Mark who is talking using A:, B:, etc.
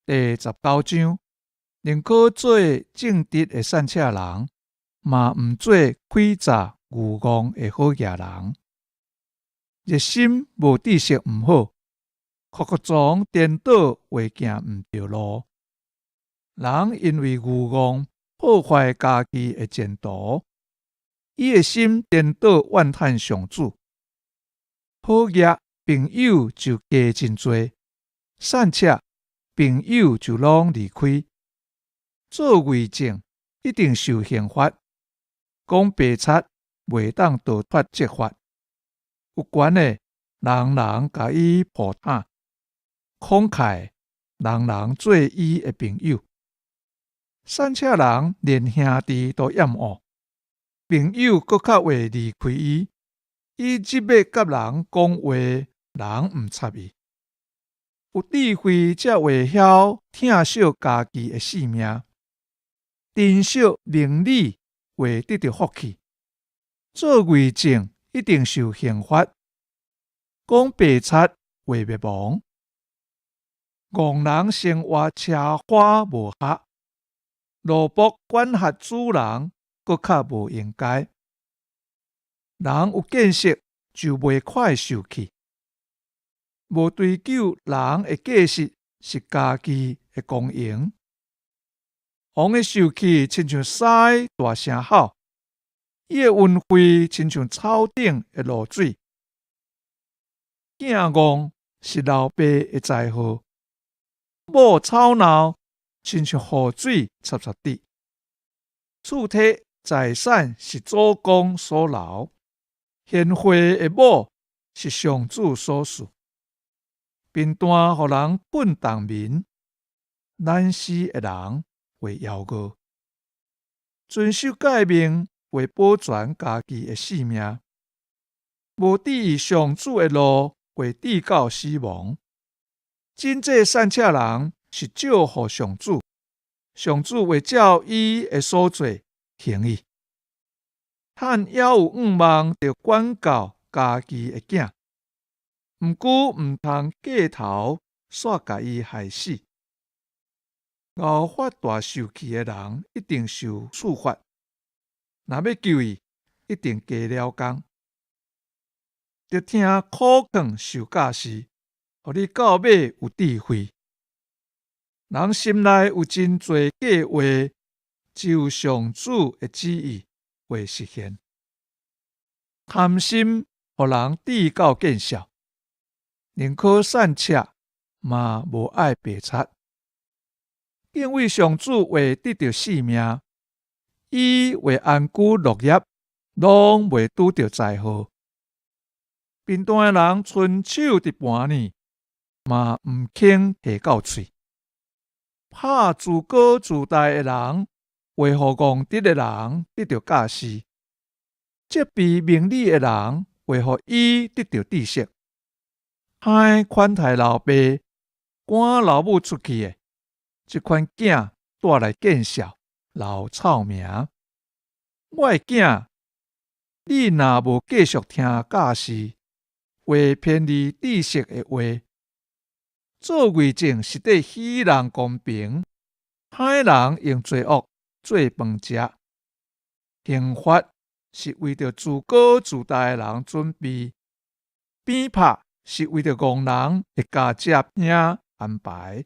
A: 第十九章，寧可做正直的散赤人，嘛毋做詭詐愚戇的好額人。熱心無知識毋好，聶聶藏顛倒會行毋著路。人因為愚戇破壞家己的前途，伊的心顛倒怨嘆上主。好額朋友就加真濟，散赤朋友就攏離開。做偽證一定受刑罰，講白賊袂當逃脫責罰。有權的，人人共伊抱袒；慷慨，人人做伊的朋友。散赤人連兄弟都厭惡，朋友閣較會離開伊。伊日欲佮人講話，人毋插伊。有智慧才會曉疼惜家己的性命，珍惜名利會得著福氣。做偽證一定受刑罰，講白賊會滅亡。戇人生活奢華無合，奴僕管轄主人，閣較無應該。人有見識就袂快受氣，無追究人的過失是家己的光榮。王的受氣親像獅大聲吼，伊的恩惠親像草頂的露水。囝戇是老爸的災禍，某吵鬧親像雨水插插滴。厝體財產是祖公所留，賢惠的某是上主所賜。貧惰予人睏重眠，懶死的人會枵餓。遵守誡命會保全家己的性命，無注意上主的路會直到死亡。真濟散赤人是借予上主，上主會照伊的所做還伊。趁猶有向望，著管教家己的囝，毋過毋通過頭，煞共伊害死。𠢕發大受氣的人一定受處罰，若欲救伊，一定加了工。著聽苦勸受教示，予你到尾有智慧。人心內有真濟計劃，只有上主的旨意會實現。貪心予人直到見笑，寧可散赤，嘛無愛白賊。敬畏上主會得著性命，伊會安居樂業，攏袂拄著災禍。貧惰的人伸手佇盤裡，嘛毋肯提到喙。拍自高自大的人，會予戇直的人得著教示；責備明理的人，會予伊得著知識。歹款待老爸，趕老母出去的，這款囝帶來見笑，留臭名。我的囝，你若無繼續聽教示，會偏離知識的話。做偽證實底虛人公平，歹人用罪惡做飯食。刑罰是為著自高自大的人準備，鞭拍是為著戇人的尻脊鵲安排。